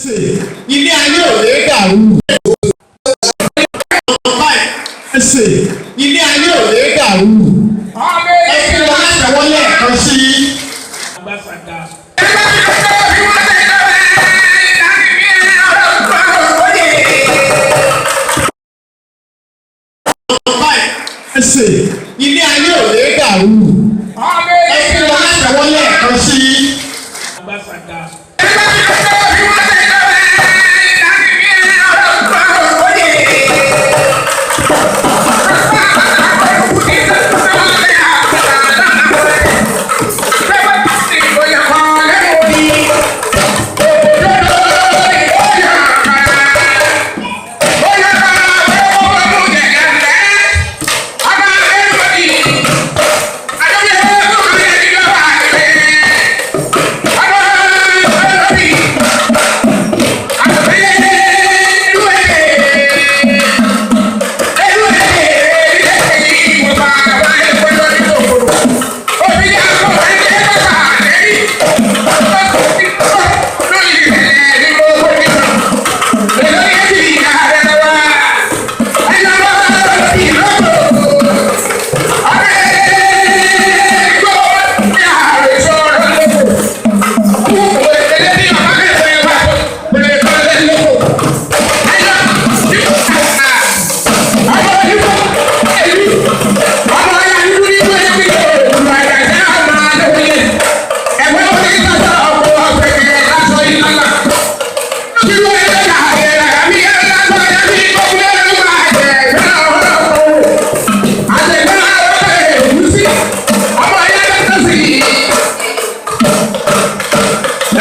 Ilé ayé ò lè dàrú. Ilé ayé ò lè dàrú. Ẹ fún wọn látẹ̀wọ́ lẹ́ẹ̀kan sí i. Ilé ayé ò lè dàrú. Ẹ fún wọn látẹ̀wọ́ lẹ́ẹ̀kan sí i.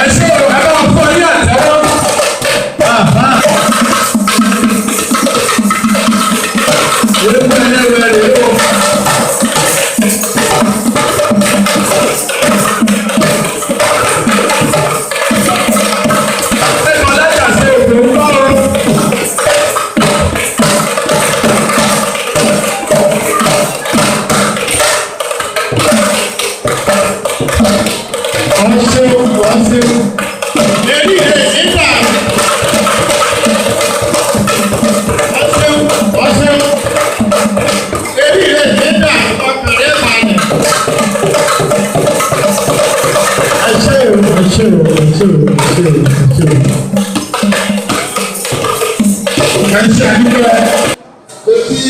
Ẹ ṣé o, ẹ bá wọn fún ọ ní àtẹ́wọ́. Eégún ẹlẹ́wẹ̀ rèé o. Ẹ̀kọ́ lájà ṣe òkú ń bá o. Wọ́n ṣeun, wọ́n ṣeun. Èrí rẹ̀ nígbà. Wọ́n ṣeun, wọ́n ṣeun. Èrí rẹ̀ nígbà ọkàn rẹ̀ balẹ̀. Ẹ ṣé o, ẹ ṣé o, ẹ ṣé o, ẹ ṣé o, ẹ ṣé o. Ẹ ṣé àdúgbò. Mo kí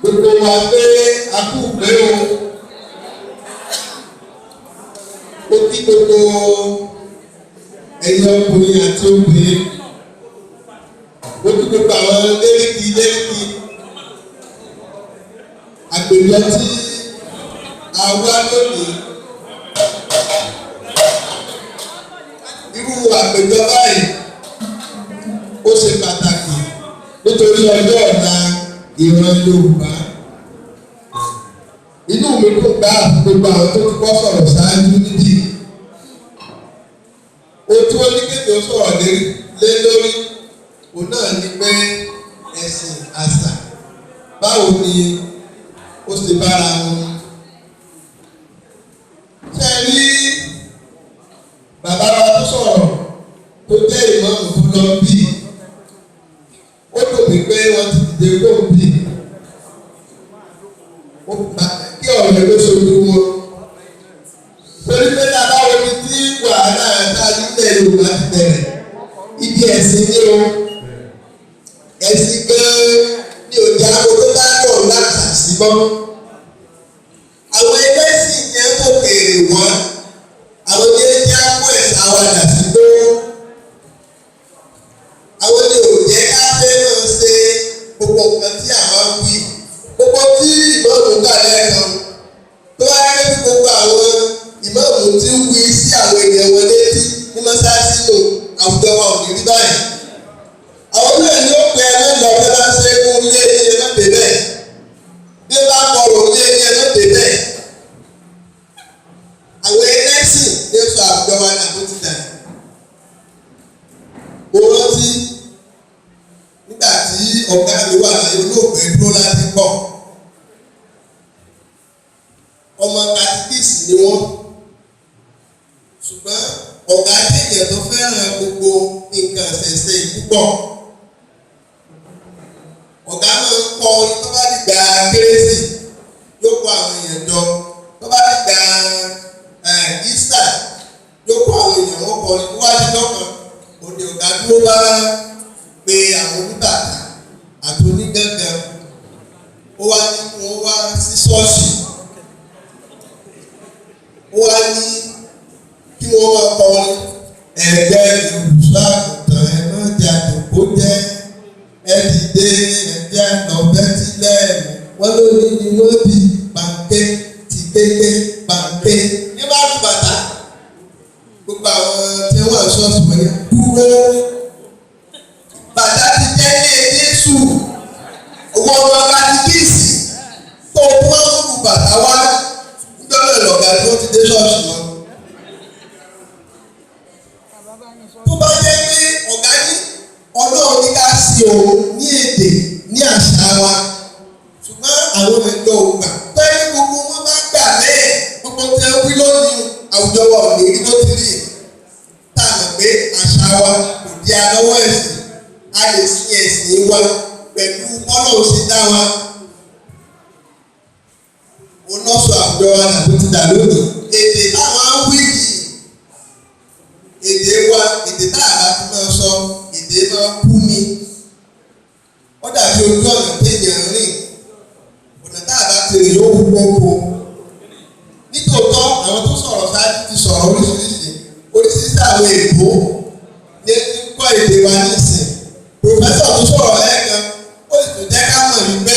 gbogbo wa pé a kú pé o. Mo kí gbogbo ẹ̀yin ọkùnrin àti obìnrin. Mo kí gbogbo àwọn lẹ́ríkì lẹ́ríkì. Àpèjọ tí a wá lónìí. Irú àpèjọ báyìí ó ṣe pàtàkì nítorí ọjọ́ ọ̀la ìran Yorùbá. Inú mi dùn gbà gbogbo àwọn tó ti kọ́ sọ̀rọ̀ ṣáájú níbí. Ohun tí wọ́n ní kéde ó sọ̀rọ̀ lé lórí òun náà ni pé ẹ̀sìn àṣà báwo ni ó ṣe bára wọn. Ṣé ẹ rí bàbá wa tó sọ̀rọ̀ tó jẹ́ ìmáàmù tó lọ bí? Ó dùn mí pé wọ́n ti dìde kó bí. Ó bá kí ọ̀rọ̀ ló ṣojú wọn. Torí pé tá a bá wo ibi tí wàhálà tá a nílẹ̀ Yorùbá ti bẹ̀rẹ̀, ibi ẹ̀sìn ni o. Ẹ̀sìn gan-an ni ò já owó bá lọ̀ láti sí mọ́. Àwọn ẹlẹ́sìn yẹn kò kéré wá. Àwọn ní ẹjẹ́ á kó ẹ̀sà wa dà sí gbó. Àwọn ní ò jẹ́ ká fẹ́ máa ṣe gbogbo nǹkan tí àwa ń wí. Gbogbo tí ìmáàmù kà lẹ́ẹ̀kan tó wá rí pé gbogbo àwọn ìmáàmù tí ń wí sí àwọn èèyàn wọn létí ní mọ́ṣáláṣí lò àwùjọ wa ò ní rí báyìí. Àwọn náà ní ó pẹ́ ẹ lọ bí wọ́n ṣe ń mú ilé ní ẹ má dé bẹ́ẹ̀. Bí wọ́n bá kọrò ilé ní ẹ má dé bẹ́ẹ̀. Àwọn ẹlẹ́sìn ní sọ àwùjọ wa ní àbótí dà. Mo rántí nígbà tí ọ̀gá mi wà láyé olóògbé dúró láti pọ̀. Ọmọ katikísì ni wọ́n. Ṣùgbọ́n Ọ̀gá jẹ́jẹ́ tó fẹ́ràn gbogbo nǹkan ṣẹ̀ṣẹ̀ púpọ̀. Ọ̀gá máa ń kọ orin tó bá dìgbà Kérésì, yóò kó àwọn èèyàn jọ. Tó bá dìgbà Easter, yóò kó àwọn èèyàn, wọn kọ orin wájú lọ́kàn. Òde ọ̀gá dúró bá pe àwọn oníbàtà àti onígángan, ó wá ní kí wọ́n wá sí ṣọ́ọ̀ṣì, ó wá ní kí wọ́n máa kọrin: "Ẹgbẹ́ olùṣọ́-àgùntàn, ẹ má jẹ́ àjòkó jẹ́, ẹ dìde, ẹgbẹ́ àná Bẹ́tílẹ́ẹ̀mù, wọ́n ló ní ni wọ́n bí pàǹkẹ́ ti kéké pàǹkẹ́." Ní bá lu bàtà, gbogbo àwọn tí wọ́n wà ṣọ́ọ̀ṣì wọ́n ní dúró, bàtà ti jẹ́ ilé Jésù, owó ọmọ katikíìsì tó wọ́n ń lu bàtà wá níjọ́ náà lọ̀gá tí wọ́n ti dé ṣọ́ọ̀ṣì wọn. Tó bá jẹ́ pé ọ̀gá ní Ọlọ́run ní ká sí òun ní èdè ní àṣà wa, ṣùgbọ́n àwọn ẹ̀dọ́ ò gbà. Tẹ́lẹ̀ gbogbo wọn bá gbà bẹ́ẹ̀, gbogbo tí wọ́n wí lónìí, àwùjọ wa ò ní rí bó ti rí. Tá a mọ̀ pé àṣà wa kò di alọ́wọ́ ẹ̀sìn, a lè sin ẹ̀sìn wa pẹ̀lú bọ́lọ̀ ṣe dá wa. Òun náà sọ àwùjọ wa dà bó ti dà lónìí. Èdè táwọn á wí yìí, èdè wa, èdè tá a bá fi máa sọ, èdè máa kú ni. Ó dàbí ojú ọ̀nà téèyàn ń rìn, ọ̀nà tá a bá ti rìn yóò kú gbogbo. Nítòótọ́, àwọn tó sọ̀rọ̀ ṣáájú ti sọ̀rọ̀ oríṣiríṣi oríṣiríṣi. Àwọn èèbó ní ẹni ń kọ́ èdè wa nísìn. Professor tó sọ̀rọ̀ lẹ́ẹ̀kan, ó sì tún jẹ́ ká mọ̀ wípé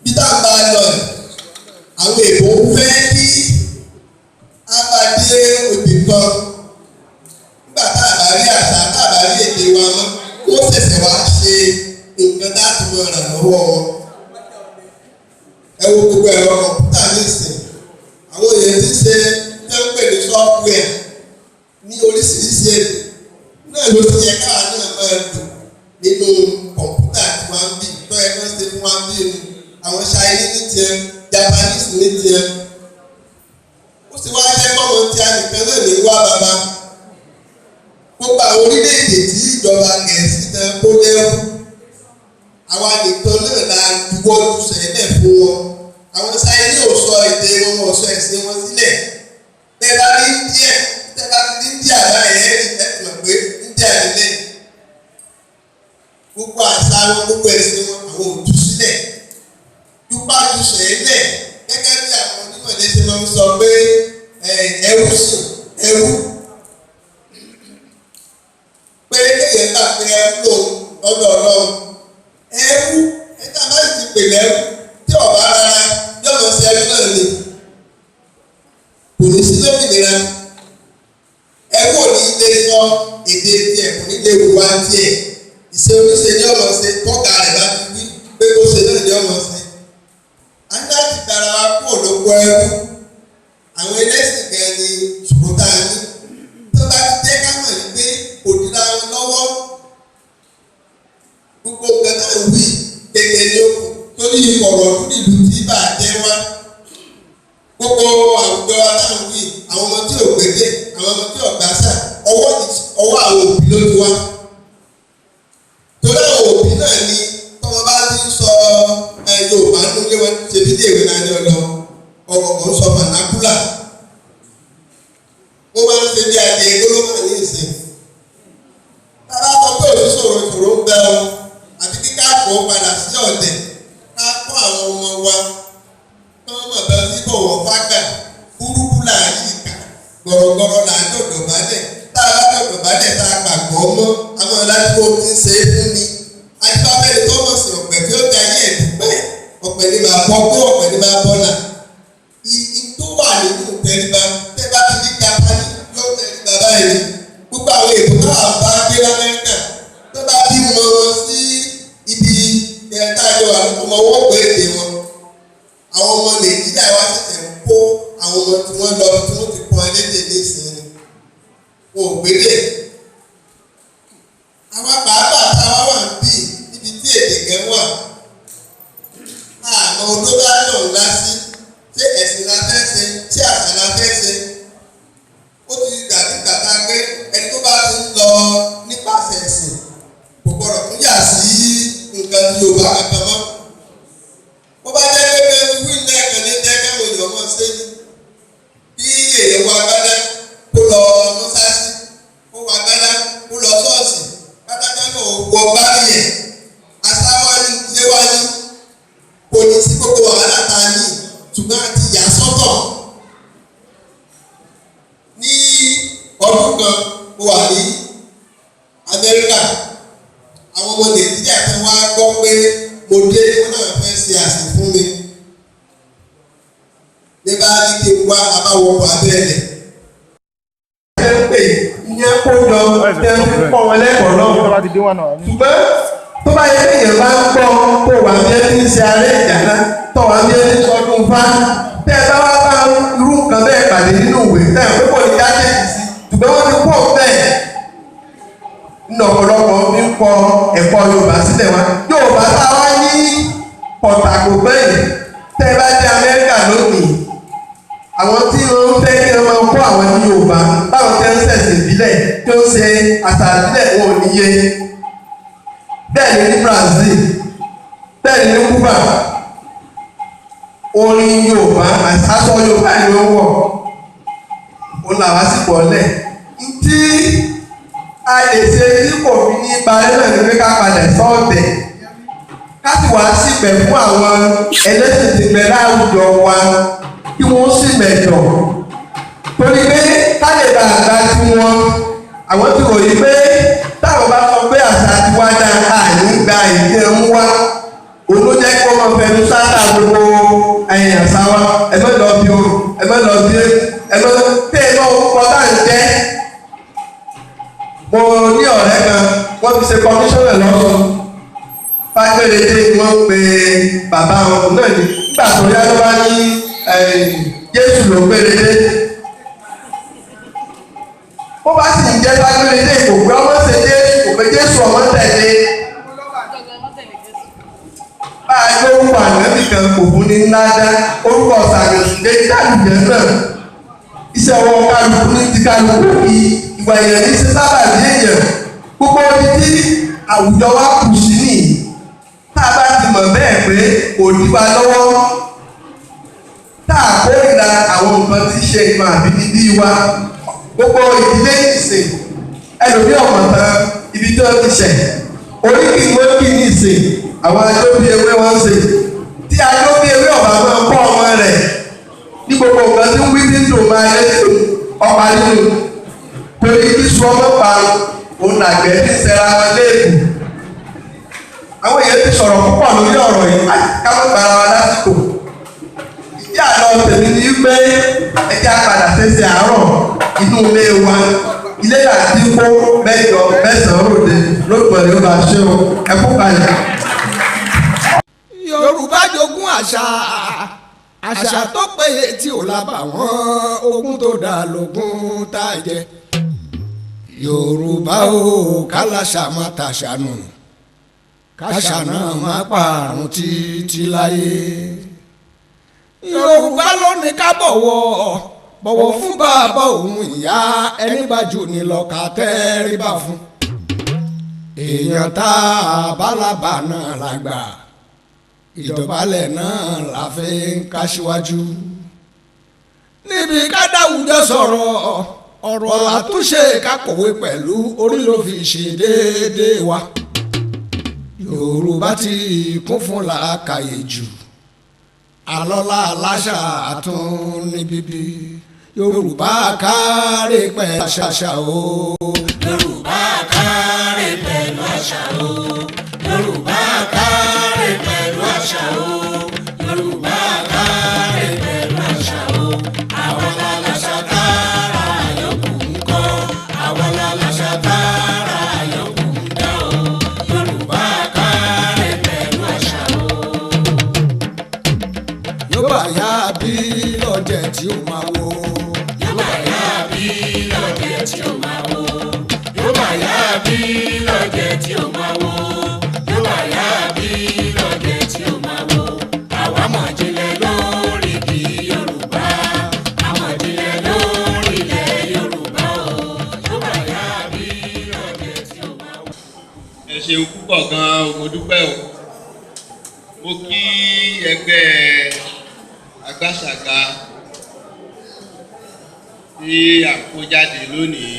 bí tá a bá lọ yìí, àwọn èèbó fẹ́ kí a bá dé òbí kan nígbà tá a bá rí àṣà, tá a bá rí èdè wa mọ́, kó ṣẹ̀ṣẹ̀ wá ṣe nǹkan tá a tún mọ̀ ràn lọ́wọ́ wọn. Ẹ wo gbogbo ẹ̀rọ kọ̀ǹpútà nísìn, àwọn èèyàn ti ṣe tẹ́ ń pè ní software ní oríṣiríṣi èdè náà ló ti yẹ káwa náà máa lò nínú kọ̀ǹpútà tí wọ́n ń bì tó ẹ kàn ṣe fún wa bí inú àwọn Chinese ní tiẹ̀, Japanese ní tiẹ̀. Ó sì wá jẹ́ kọ́mọ tí a nìkan náà ní wá bàbá. Gbogbo àwọn orílẹ̀-èdè tí ìjọba Gẹ̀ẹ́sì tán kó lẹ́rú, àwa nìkan náà la juwọ́ ju sẹ́lẹ̀ fún wọn. Àwọn Chinese ò sọ èdè wọn, ò sọ ẹ̀sìn wọn sílẹ̀. Tẹ́ bá rí India, tẹ́ bá ti rí India báyìí, ẹ̀ rí ẹ̀ mọ̀ pé India nílẹ̀. Gbogbo àṣà wọn, gbogbo ẹ̀sìn wọn, àwọn ò tú sílẹ̀ dúpá ju sẹ́lẹ̀. Gẹ́gẹ́ bí àwọn onímọ̀ ilé ṣe máa ń sọ pé ẹrú sùn ẹrú, pé kéèyàn gbà pé ẹrú lòun lọ́dọ̀ Ọlọ́run, ẹrú ẹ̀ka bá sì ti pè lẹ́rú, tí ọ̀bá rárá yọ̀mọ̀ sí ẹrú náà ni, kò ní sí lómìnira. Ẹrú ò ní lè sọ èdè tiẹ̀, kò ní lè wùwà tiẹ̀, ìṣe oníṣe ní ọmọ ṣe, tọ́ka rẹ̀ bá ti wí pé kó ṣe náà ní ọmọ ṣe. A ní láti gbára wa kúrò lóko ẹrú. Àwọn ẹlẹ́sìn gan ni ṣòro tá a ní. Tó bá ti jẹ́ ká mọ̀ ní pé kò dira wọn lọ́wọ́, gbogbo nǹkan náà wí kékeré ní òkú torí ọ̀rọ̀ ọdún nílùú tí bà á jẹ́ wá. Gbogbo àwùjọ wa náà wí, àwọn ọmọ tí ò gbédè, àwọn ọmọ tí ò gbàṣà, ọwọ́ àwọn òbí ló ti wá. Torí àwọn òbí náà ni tọ́mọ bá ti ń sọ Yorùbá nínú ilé wọn, ṣe bí déèwé náà ní ọlọ ọkọ̀ kan sọ vernacular. Wọ́n máa ń ṣe bí adìẹ gbólóhùn ní ìsìn. Bàbá sọ pé òṣìṣòro ìṣòro ń bẹ o, àti kíkà kó padà sí ọ̀dẹ̀, ká kọ́ àwọn ọmọ wa kí wọ́n mọ̀ bá sí bọ̀wọ̀ fágbà. Kúrúkú là á yí ìkà, gbọ̀rọ̀gbọ̀rọ̀ là á dọ̀dọ̀ bálẹ̀. Tá a bá dọ̀dọ̀ bálẹ̀, tá a pàgọ́ mọ́ àwọn aládùúgbò tí ń ṣe é fún ni. Adébábẹ́ni tó mọ̀ sí ọ̀pẹ̀ tí ó da ayé ẹ̀dúpẹ́, ọ̀pẹ̀ ni máa bọ́ kó, ọ̀pẹ̀ ni máa bọ́ là. Ìyí tó wà nínú tẹríba, tẹ́ bá ti di Jápánì yóò tẹríba báyìí. Gbogbo àwọn èèbó náà bá dé l'Amẹ́ríkà, tó bá bí wọn sí ibi ẹ̀ka àjọ ọmọ owó pé èdè wọn. Àwọn ọmọ Nàìjíríà wá ṣẹ̀ṣẹ̀ ń kó àwọn ọmọ tí wọ́n lọ tí wọ́n ti kọ́ ẹlẹ́dẹ̀ nísìnyí, wọn ò gbélé. Àwa pàápàá táwa wà ń bì níbi tí èdè kan wà, àmọ́ odó bá náà ńlá sí, ṣé ẹ̀sìn la fẹ́ ṣe, ṣé àṣà la fẹ́ ṣe? Ó Ẹni tó bá ti ń lọ nípasẹ̀ ẹ̀sìn kò gbọ́dọ̀ tún yà sí nǹkan tí Yorùbá kankan mọ́. Bó bá jẹ́ pé bẹ́ẹ̀ ni wíìlì lẹ́ẹ̀kan ní jẹ́ káwọn èèyàn mọ̀ ṣe ní bí èèyàn wọ agbádá kó lọ mọ́sáàsì, kó wọ agbádá kó lọ ṣọ́ọ̀ṣì, pátákó náà wọ báyìí asáwájú léwájú, kò ní sí gbogbo wàhálà tá a ní, ṣùgbọ́n a ti yà sọ́tọ̀. Ní ọdún kan, mo wà ní Amẹ́ríkà. Àwọn ọmọ Nàìjíríà kan wá gbọ́ pé mo dé, wọn náà fẹ́ ṣe àsè fún mi. Ní bá ní kí n wá abáwọkọ̀ abẹ́rẹ́ Ṣe ń pè ìyẹn kó jọ tẹ ń kọ́ wọn lẹ́kọ̀ọ́ náà, ṣùgbọ́n tó bá yẹ kéèyàn bá ń gbọ́ kó wà bí ẹni ń ṣe aré ìjàlá tó wà bí ẹni sọdún fá, tẹ́ ẹ bá wá bá irú nǹkan bẹ́ẹ̀ pàdé nínú ìwé, tẹ́ ẹ pé kò ní jáde sí, ṣùgbọ́n wọ́n ti kó bẹ́ẹ̀ nínú ọ̀pọ̀lọpọ̀ fi ń kọ ẹ̀kọ́ Yorùbá sílẹ̀ wá. Yorùbá tá a wá ní pọ̀tàkó bẹ́ẹ̀, tẹ́ ẹ bá dé Amẹ́ríkà lónìí, àwọn tí wọ́n ń fẹ́ kí wọ́n máa kọ́ àwọn ní Yorùbá báwọn tẹ́ ń ṣẹ̀sìn ìbílẹ̀ tí ó ń ṣe àṣà ìbílẹ̀, wọn ò níye. Bẹ́ẹ̀ ni ní Brazil, bẹ́ẹ̀ ni ní Cuba, orin Yorùbá, aṣọ Yorùbá ni wọ́n wọ̀. Òun làwa sì pọ̀ lẹ̀ ntí a lè ṣe tí kò fi ní balẹ̀ náà ni pé ká padà sọ́ọ̀tẹ̀, ká sì wá síbẹ̀ fún àwọn ẹlẹ́sìn tí bẹ láwùjọ wa kí wọ́n sì mẹ̀jọ̀, torí pé ká lè bá àgbà tí wọn àwọn ti ròyìn pé táwọn bá sọ pé àṣà tiwa dá, àní gba ìdí ẹ̀ ń wá. Òun ló jẹ́ kí wọ́n máa fẹnu sáńtà gbogbo ẹ̀yìn àṣà wa. Ẹ má lọ bí o, ẹ má lọ bí, ẹ má tẹ́ ẹ náà kọ́ tá à ń jẹ́. Mo ní ọ̀rẹ́ kan, wọ́n fi ṣe kọmíṣánná lọ́sùn. Fágbèrèdè wọ́n pe bàbá wọn náà ní. Nígbà tó yá ló bá ní Jésù ló gbèrèdè. Ó bá sì ń jẹ́ fágbèrèdè, kò pé ọmọ ṣe Jésù, kò pé Jésù ọmọ tẹ̀lé. Bá a gbé orúkọ ànábì kan, kò fún ní ńlá dá orúkọ ṣàgbẹ̀sùn dé dálùjẹ́ náà. Iṣẹ́ ọwọ́ kálukú ní ti kálukú fi ìwà èèyàn ní ṣe sábà bí èèyàn. Gbogbo ibi tí àwùjọ wa kù sí nìyí, tá a bá ti mọ̀ bẹ́ẹ̀ pé kò dí wa lọ́wọ́, tá a kórìíra àwọn nǹkan tí ṣe nǹkan àbínibí wa. Gbogbo ìdílé ìsìn, ẹlòmíì ọ̀mọ̀ tán ibi tí wọ́n ti ṣẹ̀, oríkì wọ́n kì ní ìsìn àwọn ajóbi ewé wọ́n ṣe. Tí ajóbi ewé ọ̀bà máa kọ́ ọmọ rẹ̀ ní gbogbo nǹkan tí ń wí tí ń dùn máa lé ọ̀pá nínú, torí kí sọ ọmọ pa òun làgbẹ́ tí ń sẹ́ra wọn léèkù. Àwọn èèyàn ti sọ̀rọ̀ púpọ̀ lórí ọ̀rọ̀ yìí, ká má gbára wa lásìkò. Ìdí àlọ́ tèmi ni pé ẹjẹ́ apàdà ṣẹṣẹ àárọ̀ inú ilé wa, ilé àti kó mẹ́jọ mẹ́sàn-án ròde lóògbé ni ó bá ṣe o. Ẹ kú kalẹ̀. Yorùbá jogún àṣà, àṣà tó péye tí ò lábà wọ́n, ogún tó dà lógún tá a jẹ. Yorùbá o, kálàṣà má tàṣà nù, káṣà náà má parun títí láyé. Yorùbá ló ní ká bọ̀wọ̀ bọ̀wọ̀ fún bàbá òun ìyá, ẹni bá jù ní lọ ká tẹríba fún. Èèyàn tá a bá náà la gbà, ìdọ̀bálẹ̀ náà la fi ń káṣíwájú. Níbi ká dáwùjọ sọ̀rọ̀, ọ̀rọ̀ àtúnṣe ká kọ̀wé pẹ̀lú orí ló fi ṣe déédéé wa. Yorùbá ti kún fún làákàyè jù, alọ́lá aláṣà àtún ní bíbí. Yorùbá kárí pẹ̀lú àṣà o. Yorùbá kárí pẹ̀lú àṣà o. Yorùbá kárí pẹ̀lú àṣà o. Yorùbá kárí pẹ̀lú àṣà o. Àwa la láṣà tààrà yòókù ń kọ́. Àwa la láṣà tààrà yòókù ń dá o. Yorùbá kárí pẹ̀lú àṣà o. Yóò bá yá bí lọ́jẹ̀ tí ó máa wò. Yóò bá yá bí lọ́jẹ̀ tí ó máa wò. Yóò bá yá bí lọ́jẹ̀ tí ó máa wò. Yóò bá yá bí lọ́jẹ̀ tí ó máa wò. Àwa mọ̀ jinlẹ̀ lórí bí Yorùbá. Àmọ̀ jinlẹ̀ lórí ilẹ̀ Yorùbá o. Yóò bá yá Ṣeun púpọ̀ gan-an, mo dúpẹ́ o. Mo kí ẹgbẹ́ Agbáṣàga tí à ń kó jáde lónìí.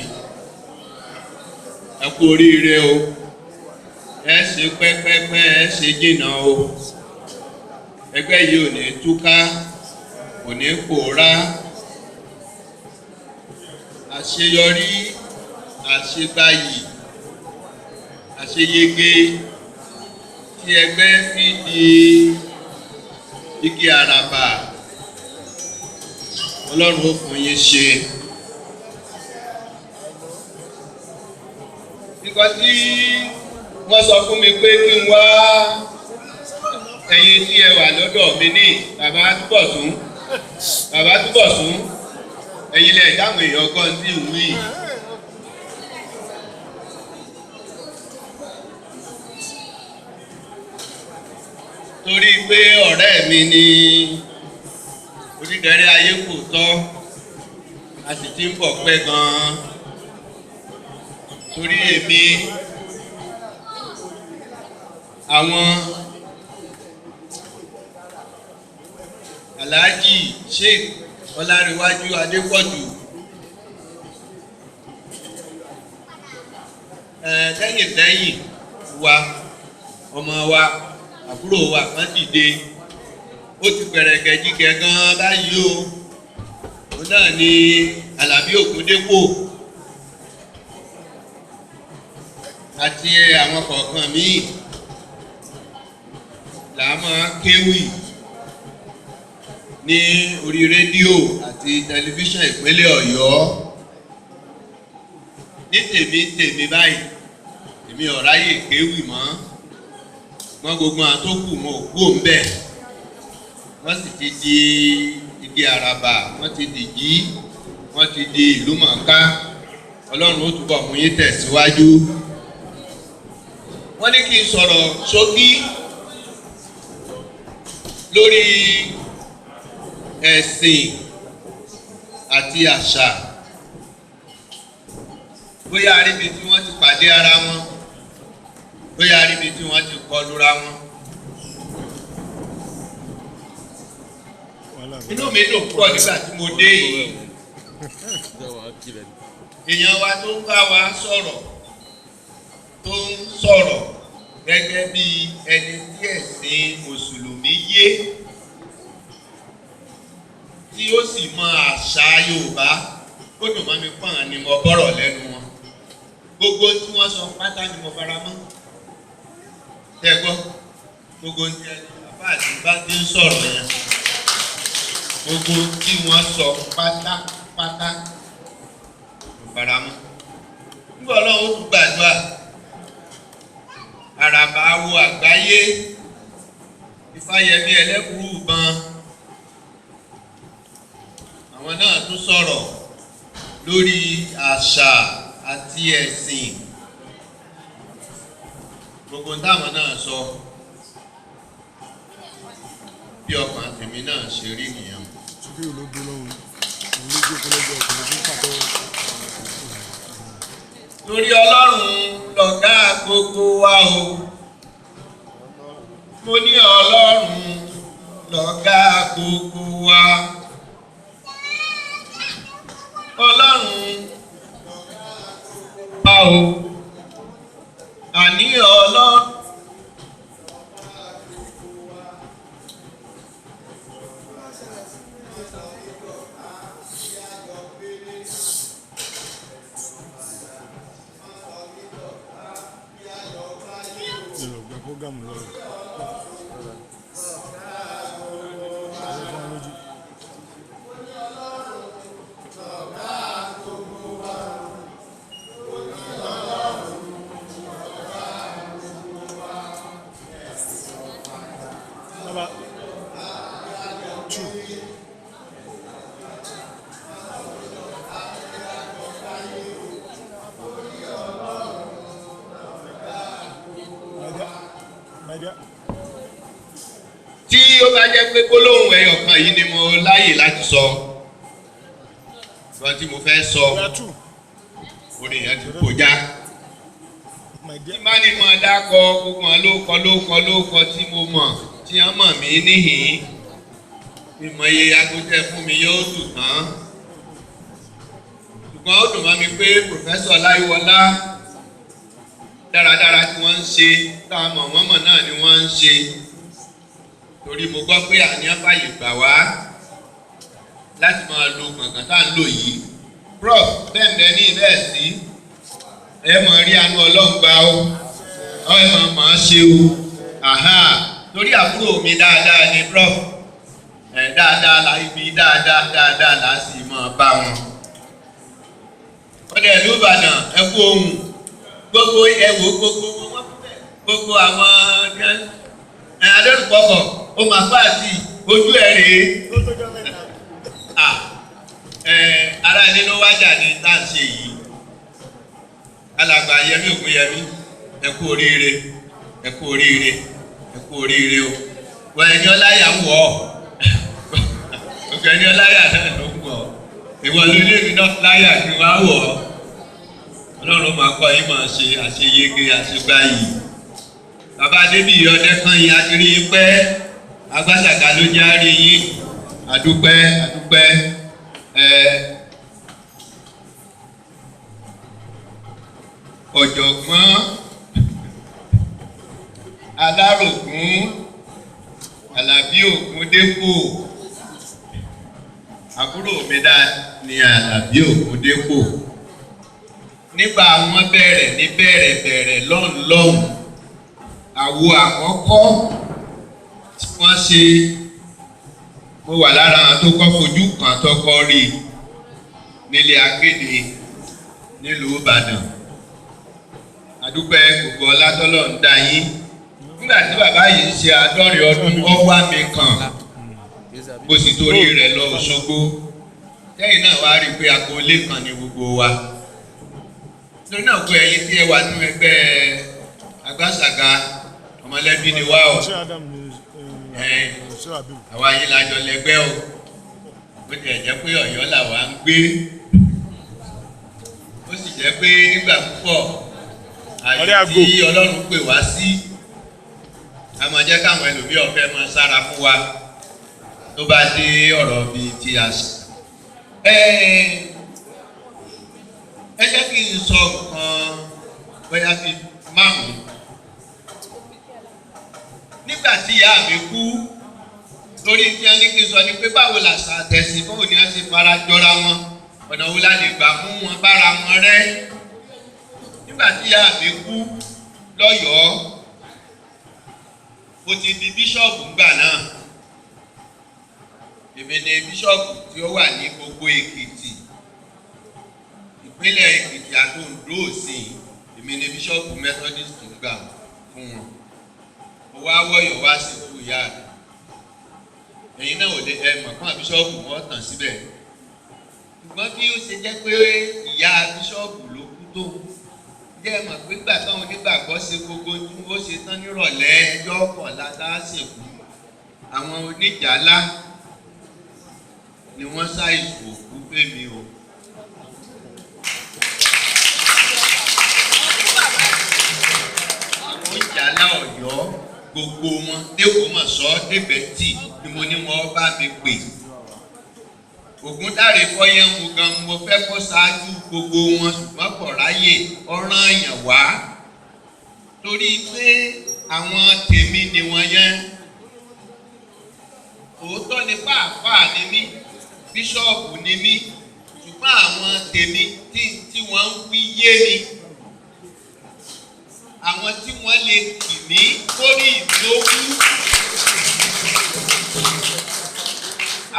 Ẹ kú oríire o, ẹ ṣe pẹ́pẹ́pẹ́, ẹ ṣe jìnnà o. Ẹgbẹ́ yìí ò ní túká, kò ní pòórá. Àṣeyọrí, àṣegbáyì, àṣeyege tí ẹgbẹ́ fi di igi àràbà, Ọlọ́run ó fún yín ṣe. Nǹkan tí wọ́n sọ fún mi pé kí n wá, ẹ̀yin tí ẹ wà lọ́dọ̀ mi ní bàbá Túbọ̀sún, bàbá Túbọ̀sún, ẹ̀yin lẹ dáhùn èèyàn gan tí ń wí. Torí pé ọ̀rẹ́ mi ni Onídẹrẹ́ ayé kò tọ́, a sì ti ń bọ̀ pẹ́ gan-an. Torí èmi, àwọn Alhaji Sheikh Ọlárewájú Adépọ̀jù, lẹ́yìn lẹ́yìn wa, ọmọ wa, àbúrò wa kan dìde, ó ti pẹ̀rẹ̀gẹ̀ jígẹ̀ gan-an báyìí o. Òun náà ni Àlàbí Ògúndépò àti àwọn kọ̀ọ̀kan míì là á máa kéwì ní orí rédíò àti tẹlifíṣàn ìpínlẹ̀ Ọ̀yọ́. Ní tèmi tèmi báyìí, èmi ò ráyè kéwì mọ́. Wọ́n gbogbo àwọn tó kù wọn ò kú òun bẹ́ẹ̀, wọ́n sì ti di igi àràbà, wọ́n ti dìjí, wọ́n ti di ìlú mọ̀ọ́ká. Ọlọ́run ó túbọ̀ mú yín tẹ̀síwájú. Wọ́n ní kí n sọ̀rọ̀ ṣókí lórí ẹ̀sìn àti àṣà. Bóyá aríbi tí wọ́n ti pàdé ara wọn, bóyá aríbi tí wọ́n ti kọlura wọn. Inú mi dùn púpọ̀ nígbà tí mo dé yìí. Èèyàn wa tó ń bá wa sọ̀rọ̀, tó ń sọ̀rọ̀ gẹ́gẹ́ bí ẹni tí ẹ̀sìn Mùsùlùmí yé, tí ó sì mọ àṣà Yorùbá, ó dùn mọ́ mi pọ̀n ni mo bọ́rọ̀ lẹ́nu wọn. Gbogbo tí wọ́n sọ pátá ni mo fara mọ́. Ṣé ẹ gbọ́? Gbogbo tí ẹni bàbá àti bá ti ń sọ̀rọ̀ yẹn, gbogbo tí wọ́n sọ pátápátá mo fara mọ́. Nígbà Ọlọ́run ó tún gbàdúrà, àràbà awo àgbáyé, Ifáyẹmí Ẹlẹ́bùrúbọn, àwọn náà tún sọ̀rọ̀ lórí àṣà àti ẹ̀sìn. Gbogbo táwọn náà sọ, bí ọkàn tèmi náà ṣe rí nìyẹn. Torí Ọlọ́run lọ̀gá gbogbo wa o. Mo ní Ọlọ́run lọ̀gá gbogbo wa. Ọlọ́run wa o. Àní Ọlọ́run. Tí ó bá jẹ́ pé gbólóhùn ẹyọ kan yìí ni mo láyè láti sọ, ṣùgbọ́n tí mo fẹ́ sọ, orin yẹn ti kọjá. Tí má ní mọ̀ dákọ gbogbo wọn lóko lóko lóko tí mo mọ̀ tí wọ́n mọ̀ mí níhìn-ín. Ìmọ̀ iye agbójẹ́ fún mi yóò dùn tán. Ṣùgbọ́n ó dùn mọ́ mi pé Pòfẹ́sọ̀ Láyíwọlá dáradára tí wọ́n ń ṣe tá a mọ̀ wọ́n mọ̀ náà ni wọ́n ń ṣe. Torí mo gbọ́ pé àníyàn fàyè gbà wá láti máa lo gbọ̀ngàn tá à ń lò yìí. Prof bẹ́ẹ̀ bẹ́ẹ̀ ní bẹ́ẹ̀ sí ẹ mọ̀ rí àánú Ọlọ́run gbà o, ẹ mọ̀ mọ̀ ọ́n ṣe o. Àhá torí àbúrò mi dáadáa ni Prof ẹ dáadáa la ibi dáadáa dáadáa là á sì máa bá wọn. Ọdẹ ìlú Ìbàdàn ẹ kú ohun gbogbo ẹ wò gbogbo wọn gbogbo àwọn ẹ adẹ́rùpọ̀kọ̀ ó máa fà sí ojú ẹ rèé. Ará ilé ló wájà ní tá à ń ṣe yìí. Alàgbà Yẹmí Ògúnyẹmí ẹ kú oríire ẹ kú oríire ẹ kú oríire o. Wọ́n ẹni ọláyà ń wọ̀ ọ́. Òkè ẹni ọláyà náà ló ń wọ̀ ọ́. Ìwọ ló lé mi náà láyà kí wọ́n á wọ̀ ọ́. Ọlọ́run máa kọ́ yín máa ṣe àṣeyege àṣegbá yìí. Bàbá Adébíyì Ọdẹ́kànyìn a ti rí yín pẹ́. Agbásàgà ló jẹ́ á rí yín. Àdúpẹ́ àdúpẹ́ ọ̀jọ̀gbọ́n Alárògún Àlàbí Ògúndépò àbúrò mi dá ní Àlàbí Ògúndépò. Nígbà wọ́n bẹ̀rẹ̀ ní bẹ̀rẹ̀ bẹ̀rẹ̀ lọ́hùn lọ́hùn àwo àkọ́kọ́ tí wọ́n ṣe mo wà lára àwọn tó kọ́ fojú kan tó kọ́ rí nílé akéde nílùú Ìbàdàn. Àdúpẹ́ gbogbo ọlátọ́lọ́ ń dá yín. Nígbà tí bàbá yìí ń ṣe 70 ọdún ó wá mi kàn mo sì torí rẹ̀ lọ Òṣogbo. Lẹ́yìn náà wá rí i pé agboolé kan ni gbogbo wa. Nítorí náà gbogbo ẹ̀yin tí ẹ wà nínú ẹgbẹ́ Agbásàgà ọmọlẹ́bí ni wá o. Àwa yìí la jọ lẹ́gbẹ́ o. Bó tilẹ̀ jẹ́ pé Ọ̀yọ́ làwa ń gbé. Ó sì jẹ́ pé nígbà púpọ̀ àyè tí Ọlọ́run pè wá sí a máa jẹ́ káwọn ẹlòmíì ọ̀fẹ́ máa sára fún wa tó bá dé ọ̀rọ̀ bíi ti àṣà. Ẹ jẹ́ kí n sọ nǹkan bóyá bíi márùn-ún. Nígbà tí ìyá mi kú lórí tí wọ́n ní kí n sọ ni pé báwo làṣà àtẹ̀sìn báwo ni wọ́n ṣe fara jọra wọn ọ̀nà wo la lè gbà mú wọn bára wọn rẹ́. Nígbà tí ìyá mi kú lọ́yọ̀ọ́ mo ti di bíṣọ̀bù ńgbà náà. Èmi ni bíṣọ̀bù tí ó wà ní gbogbo Èkìtì ìpínlẹ̀ Èkìtì àti Oǹdó òsìn. Èmi ni bíṣọ̀bù Methodist ńgbà fún wọn. Mo wá wọ̀yọ̀ wá sìnkú ìyá mi. Ẹ̀yin náà ò lè ẹ mọ̀ fún bíṣọ̀bù wọn tàn síbẹ̀. Ṣùgbọ́n bí ó ṣe jẹ́ pé ìyá bíṣọ̀bù ló kú tó jẹ́ mọ̀ pé gbà táwọn onígbàgbọ́ ṣe gbogbo tí wọ́n ṣe tán nírọ̀lẹ́ ẹjọ́ kọ̀ọ̀la tá a ṣèkú àwọn oníjàlá ni wọ́n ṣàìsùn òkú fèmí o. Àwọn oníjàlá Ọ̀yọ́ gbogbo wọn dẹ́kun mọ̀ sọ́ débẹ̀tì ni mo ní wọ́n bá mi pè. Ògúndáre Fọ́yánmu gan mo fẹ́ kó ṣáájú gbogbo wọn ṣùgbọ́n kò ráyè ọ̀ràn èèyàn wá. Torí pé àwọn tèmi ni wọ́n yẹn. Òótọ́ ni pàápàá ni mí, bíṣọ̀bù ni mí, ṣùgbọ́n àwọn tèmi tí wọ́n ń wí yé mi. Àwọn tí wọ́n lè kì mí kórìí ìdókú.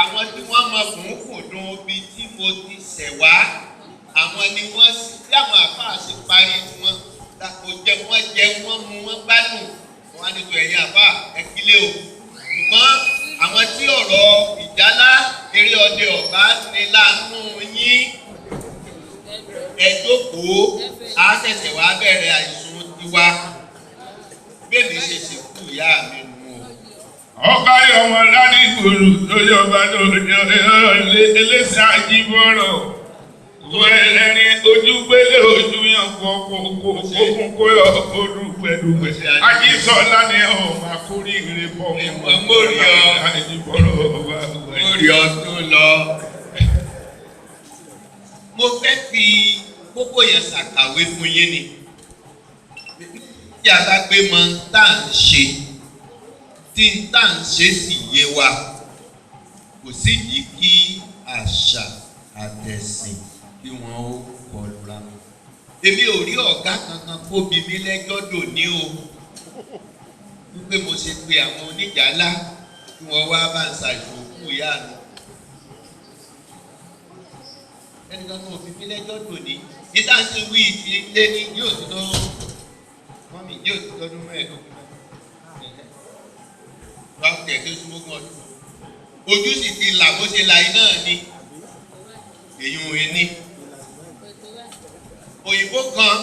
Àwọn tí wọ́n mọ kùnkùndùn ibi tí mo ti ṣẹ̀ wá àwọn ni wọ́n tí àwọn àfáà ṣe parí wọn kò jẹ wọ́n jẹ wọ́n mu wọ́n gbádùn wọn á nítorí ẹ̀yin àfáà ẹ kílé o. Ṣùgbọ́n àwọn tí ọ̀rọ̀ ìjálá eré ọdẹ ọ̀bá ni láàánú yín ẹ jókòó á ṣẹ̀ṣẹ̀ wá bẹ̀rẹ̀ àìsùn tiwa bí èmi ṣe sìnkú ìyá mi nù o. Ọ̀kárí ọmọ ládìgbòlù lórí ọba lórí ẹlẹ́sẹ̀ ajíbọ̀rọ̀ wọ ẹlẹ́rìn ojú gbélé ojú yàn kókó kó yọ. ó dúpẹ́ dúpẹ́. Ajísọ́lá ni ọ̀ máa kórìíre bọ́ Mórí ọ. Àjíbọ̀rọ̀ ọba Mórí ọ tó lọ. Mo fẹ́ fi kókó yẹn ṣàkàwé fún yín ni. Tí a bá gbé mọ tá à ń ṣe, tí n tá à ń ṣe sì yé wa, kò sídìí kí àṣà àtẹ̀sìn kí wọ́n ó kọlura wọn. Èmi ò rí ọ̀gá kankan kó bi mí lẹ́jọ́ dòní o. Wípé mo ṣe pe àwọn oníjàlá kí wọ́n wá bá ń ṣàìsòkú ìyá mi. Ẹnìkan kan ò fi mí lẹ́jọ́ dòní. Níta ṣe wí ti lé ní yóò ti tó mọ́mì yóò ti tọ́dún mẹ́ẹ̀ẹ́dógún náà. Wọ́n á tẹ̀ tó súnmọ́gún ọdún. Ojú sì ti là bó ṣe la iná ni. Èyí ń ní. Òyìnbó kan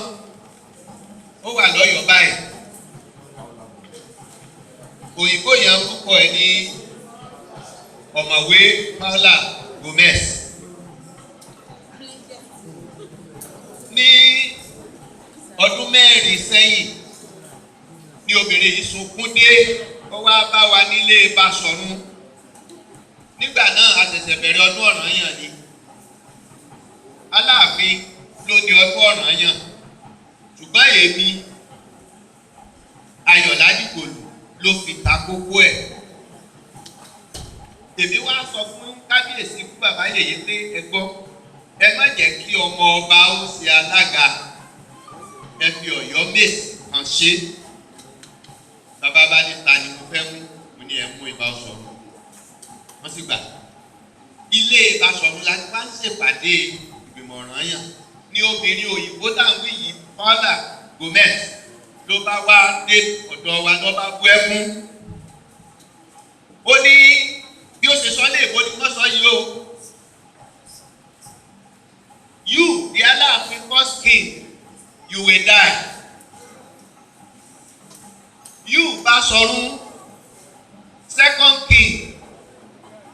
ó wà lọ́yọ̀ọ́ báyìí. Òyìnbó yẹn orúkọ ẹ̀ ní ọ̀mọ̀wé Paula Gomez. Ní ọdún mẹ́rin sẹ́yìn ni obìnrin yìí sunkún dé, ó wá bá wa nílé Basọ̀run. Nígbà náà a ṣẹ̀ṣẹ̀ bẹ̀rẹ̀ ọdún Ọ̀rànyàn ni. Aláàfin ló ní ọdún Ọ̀rànyàn, ṣùgbọ́n èmi Ayọ̀ Ládìgbòlù ló fi ta kókó ẹ̀. Èmi wá sọ fún kábíyèsí fún bàbá yèyé pé ẹ gbọ́, ẹ má jẹ́ kí ọmọ ọba ó ṣe alága, ẹ fi Ọ̀yọ́ mèsì kan ṣe. Bàbá bá ní ta ni mo fẹ́ mú, mo ní ẹ mú Ìbà Ọ̀ṣọ̀run. Wọ́n sì gbà. Ilé Ìbáṣọ̀run la ti wá ń ṣèpàdé ìgbìmọ̀ Ọ̀rànyàn ní obìnrin òyìnbó táwọn yìí Paula Gomez ló bá wá dé ọ̀dọ̀ wa ló bá bú ẹkún. Ó ní bí ó ṣe sọ ní èbó ni wọ́n sọ yìí o. You, the Aláàfin first king, you will die. You, Báṣọ̀run, second king,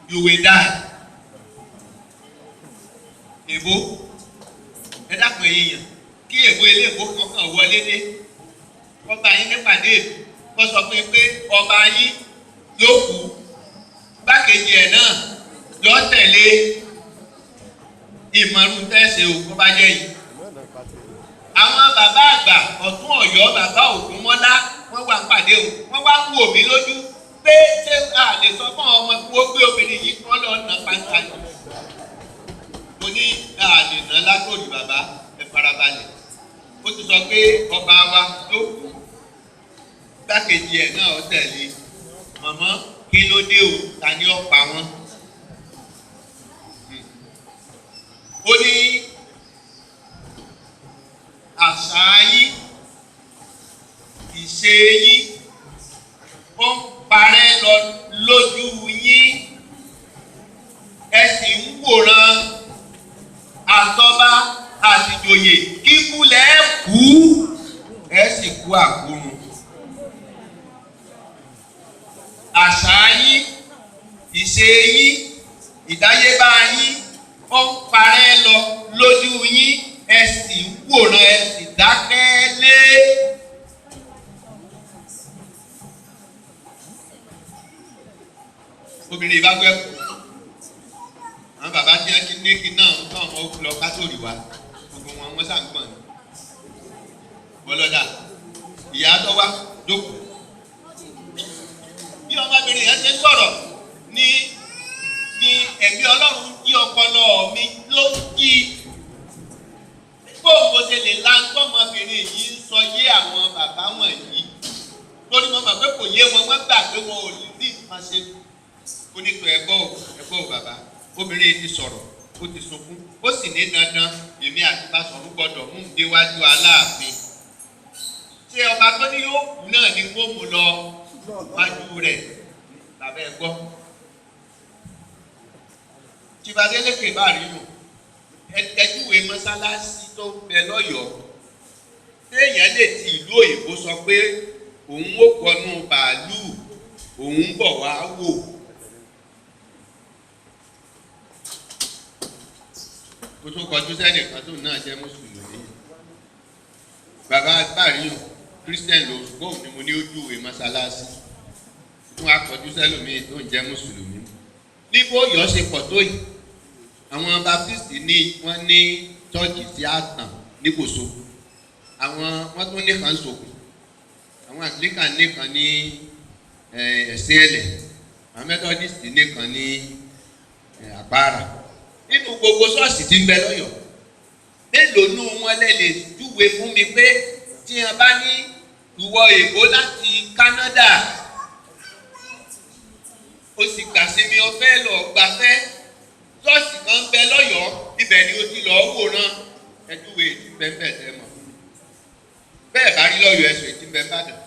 you will die. Èbó, ẹ dákun ẹ̀yin yàn, kí èbó ilé èbó kankan wọlé dé. Ọba yín nípàdé èbó, kó sọ fún yín pé ọba yín yóò kú. Gbákejì ẹ̀ náà yọ tẹ̀lé ìmọ̀rún tẹ̀sí o kó bá jẹ́ yìí. Àwọn bàbá àgbà ọ̀tún Ọ̀yọ́ bàbá Ògúnmọ́lá wọ́n wà ń pàdé o, wọ́n wá ń wò mí lójú pé ṣé a lè sọ fún àwọn ọmọ kí wọ́n gbé obìnrin yìí kọ́ lọ nà pátá ni. Mo ní a lè nà látòrí bàbá, ẹ farabalẹ̀. Ó ti sọ pé ọba wa ló kú. Gbákejì ẹ̀ náà ó tẹ̀lé. Màmá kí ló dé o, ta ni ó pa wọ́n? Ó ní àṣà yín, ìṣe yín, ó ń parẹ́ lọ lójú yín, ẹ sì ń wòran àtọba àtìjòyè kíkú lẹ́ kú, ẹ sì kú àkúrun. Àṣà yín, ìṣe yín, ìdáyébá yín, ó ń parẹ́ lọ lójú yín, ẹ sì ń wòran, ẹ sì dákẹ́ lé. Obìnrin yìí bá gbẹ́ kú. Àwọn bàbá tí wọ́n ti ní kí náà ń tọ́ ọmọ ogun lọ kátólì wa, gbogbo wọn wọ́n sàn gbọ̀n ni. Bọ́lọ́dà, ìyá tó wá jókòó. Bí ọmọbìnrin yẹn ṣe sọ̀rọ̀ ní ní ẹ̀mí Ọlọ́run jí ọpọlọ mi ló jí. Bó mo ṣe lè la ọmọbìnrin yìí ń sọ yé àwọn bàbá wọ̀nyí. Torí mo mọ̀ pé kò yé wọn, wọ́n gbà pé wọn ò ní nǹkan ṣe. Ó ní pé ẹgbọ́ ò, ẹgbọ́ ò bàbá. Obìnrin yìí ti sọ̀rọ̀, ó ti sunkún, ó sì ní dandan èmi àti Báṣọ̀run gbọ́dọ̀ mú un déwájú Aláàfin. Ṣé ọba tó ní yóò kú náà ni kó mú lọ wájú rẹ̀? Bàbá ẹ gbọ́. Tìbádélékè bá rí nù, ẹjúwe mọ́sálásí tó ń bẹ lọ́yọ̀ọ́. Téèyàn lè ti ìlú òyìnbó sọ pé òun ó kọnu bàálù, òun ń bọ̀ wá wò. Mo tún kọjú sẹ́nìkan tó náà jẹ́ mùsùlùmí. Bàbá bá rí nù, Christian ló, ṣùgbọ́n òun ni mo ní ó júwe mọ́sálásí fún akọjú sẹ́lòmíì tó ń jẹ́ mùsùlùmí. Níbo Ọ̀yọ́ ṣe pọ̀ tó yìí, àwọn Baptist ní wọ́n ní chọ́ọ̀chì tí a tàn ní Kòso, àwọn wọ́n tún ní kan sòkùn, àwọn Anglican ní kan ní ẹ̀sìn ẹ̀lẹ̀, àwọn Methodist ní kan ní Àpáàrà. Nínú gbogbo ṣọ́ọ̀ṣì tí ń bẹ lọ́yọ̀ọ́, mélòó nú wọn lẹ lè júwe fún mi pé tí wọn bá ní ìwọ èbó láti Canada, o sì gbà sí mi, o fẹ́ lọ gbafẹ́, ṣọ́ọ̀ṣì kan ń bẹ lọ́yọ̀ọ́, ibẹ̀ ni o ti lọ́ọ́ wòran, ẹ júwe ètí bẹ́ẹ̀ tẹ́ mọ̀ fún mi. Bẹ́ẹ̀ bá rí lọ́yọ̀ọ́, ẹ̀sùn ètí bẹ́ẹ̀ bá dàn.